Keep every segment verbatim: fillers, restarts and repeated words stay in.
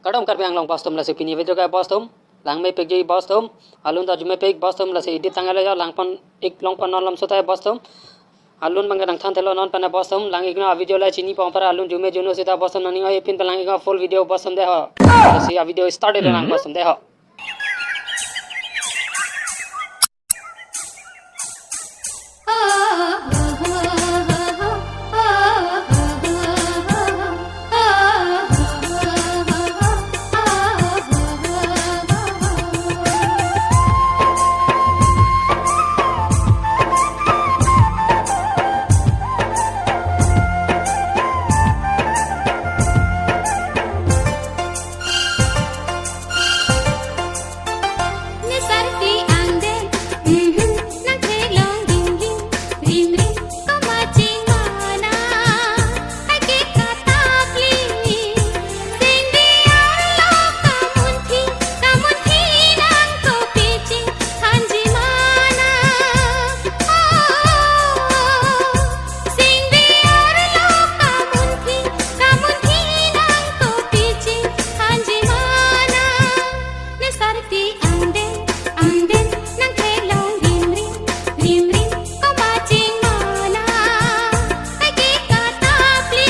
Kardom Karbi Anglong bostum, lasi pini video ke bostum langmepikji bostum. Alun ta arjumepik bostum, lasi edit tanglo jo, langpon ik longpon non lam sutai bostum. Alun bang nangthan thelo non pen bostum, lang iknon a video la chini pong para alun arjume arjuno sita bostum, nangning oi epin pen lang iknon full video bostum dei ho. Lasi a video start dei lang bostum dei ho. Ne sarpi angdeng, mhm, nang thelong ring ring, ring ring, komat chingmana, ai ke katapli, singbi arlo kamunthi, kamunthi nang kopi chingthanji mana. Oh, singbi arlo kamunthi, kamunthi nang kopi chingthanji mana. Ne sarpi angdeng, angdeng, nang thelong rim rim, rim rim, komat chingmana, ai ke katapli.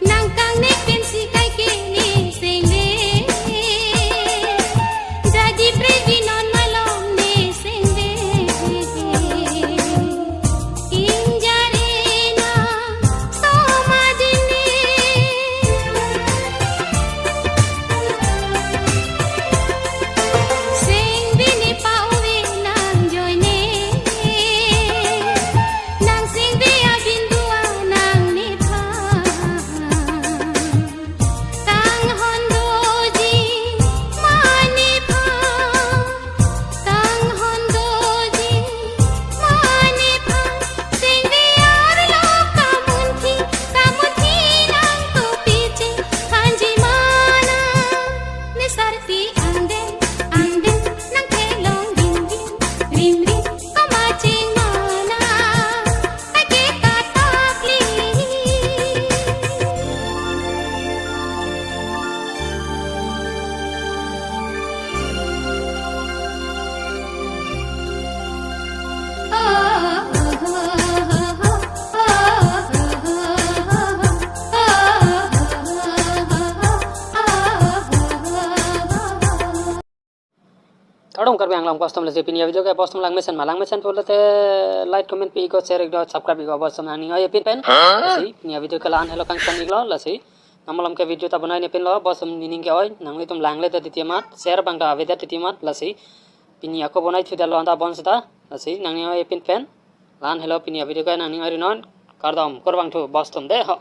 Nang kangnek pensi kaike ne sengve, jadi previ non malom ne sengve. Ingjare nang somajine, sengve ne pa-ove nang joine. Nang singbi abin dua nang nephan. Tanghon doji ma nephan. Tanghon doji ma nephan. Singbi arlo kamunthi, kamunthi nang kopi chingthanji mana. Ne sarpi angdeng, angdeng, nang thelong ring ring, ring ring, komat chingmana, ai ke katapli. Kardom Karbi Anglong bostum, lasi pini a video ke bostum langmesen ma, langmesen pulote like, comment pi iknon, share iknon, subscribe iknon bostum, nangning oi epin pen. Lasi pini a video ke la-an helo kangton iklo, lasi nang malom ke video ta bonai ne pinlo bostum, nening ke oi, nanglitum langledet titi amat, share bang ta avedet titi amat, lasi pini ako bonai thudetlo anta bonsita, lasi nangning oi epin pen. La-an helo pini a video ke, nangning oi rinon, kardom, kurvangthu bostum dei ho.